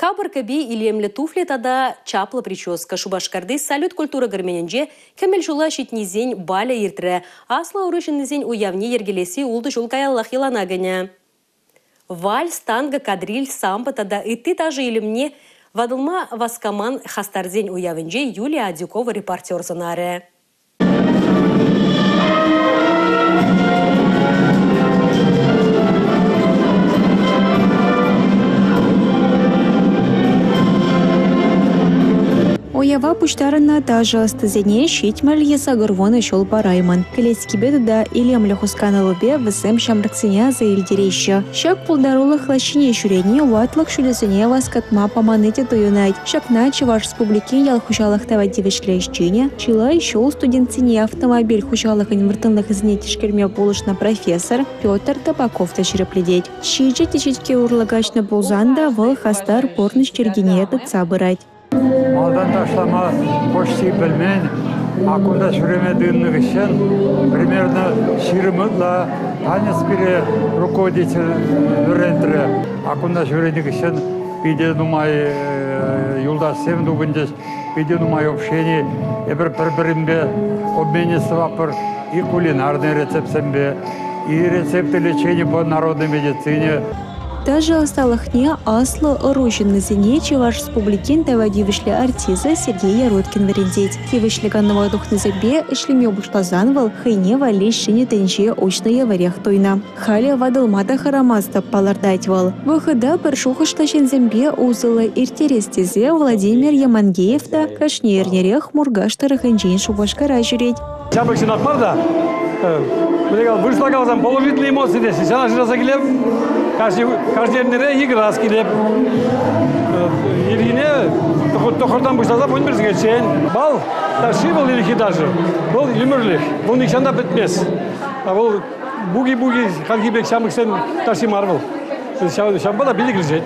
Капӑр кӗпи, илемлӗ туфли тата чаплӑ прическа. Шупашкарти Салют культура керменӗнче кӗмӗл ҫула ҫитнисен балӗ иртрӗ. Аслӑ ӑру ҫыннисен уявне йӗркелесси ултӑ ҫул каяллах йӑлана кӗнӗ. Вальс, танго, кадриль, самбо тата ытти ташӑ илемне ватӑлма васкаман хастарсен уявӗнче Юлия Адюкова репортер сӑнарӗ. Уява пуҫтарӑннӑ ташӑ ӑстисене 70 е 80 ҫул параймӑн. Кӗлеткипе тата илемлӗ хусканӑвӗпе вӗсем ҫамрӑксене аса илтереҫҫӗ. Ҫак пултарулӑх лаҫҫине ҫӳрени ватлӑх ҫулӗсене васкатма паманни те туйӑнать. Ҫакна Чӑваш Республикин ял хуҫалӑх тава тивӗҫлӗ ӗҫченӗ, чылай ҫул студентсене автомобиль хуҫалӑхӗн вӑрттӑнлӑхӗсене тишкерме пулӑшнӑ профессор Петр Табаков та ҫирӗплетет. Ҫичӗ теҫетке урлӑ каҫнӑ пулсан та вӑл хастар пурнӑҫ йӗркине тытса пырать. Малтан ташлама почти пӗлмен, а кунта ҫӳреме тытӑннӑ хыҫҫӑн примерно 20 ытла танец пире руководитель вӗрентрӗ. А кунта ҫӳренӗ хыҫҫӑн питӗ нумай юлташсем тупӑнчӗҫ, питӗ нумай общени. Эпир пӗр-пӗринпе обмениться тӑватпӑр и кулинарный рецептсемпе, и рецепты лечения по народной медицине. Ташӑ ӑсталӑхне аслӑ ӑру ҫыннисене Чӑваш Республикин тава тивӗҫлӗ артисчӗ Сергей Яруткин вӗрентет. Тивӗҫлӗ канӑва тухнисемпе ӗҫлеме пуҫласан вӑл хӑйне валли ҫӗнӗ тӗнче уҫнӑ евӗрех туйнӑ. Халӗ ватӑлма та хӑрамастӑп, палӑртать вӑл. Вӑхӑта пӗр шухӑшлӑ ҫынсемпе усӑллӑ ирттерес тесе Владимир Ямангеев та кашни эрнерех Муркаш тӑрӑхӗнчен Шупашкара ҫӳрет. Ҫамрӑк ҫынах мар та, вырӑсла каласан положительные эмоции теҫҫӗ. Ҫана шыраса килеп, кашни эрнере икӗ раз килеп. Ирхине тӑхӑртан пуҫласа вунпӗр сехетчен. Бал ташши вӑл ирхи ташӑ. Вӑл ӗмӗрлӗх, вӑл нихҫан та пӗтмест. Вӑл буги-буги хальхи пек ҫамрӑксен ташши мар вӑл. Ҫавӑнпа та питӗ килӗшет.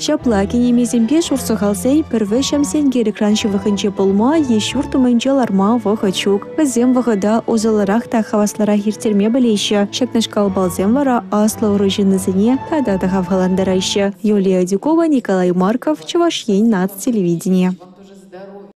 Ҫапла кинемейсемпе шурсухалсен пӗр вӗҫӗм сенкер экран ҫывӑхӗнче пулма е ҫурт умӗнче ларма вӑхӑт ҫук. Вӗсем вӑхӑта усӑллӑрах та хаваслӑрах ирттерме пӗлеҫҫӗ. Ҫакнашкал балсем вара аслӑ ӑру ҫыннисене тата та хавхалантараҫҫӗ. Юлия Адюкова, Николай Марков, Чӑваш Ен наци телевиденийӗ.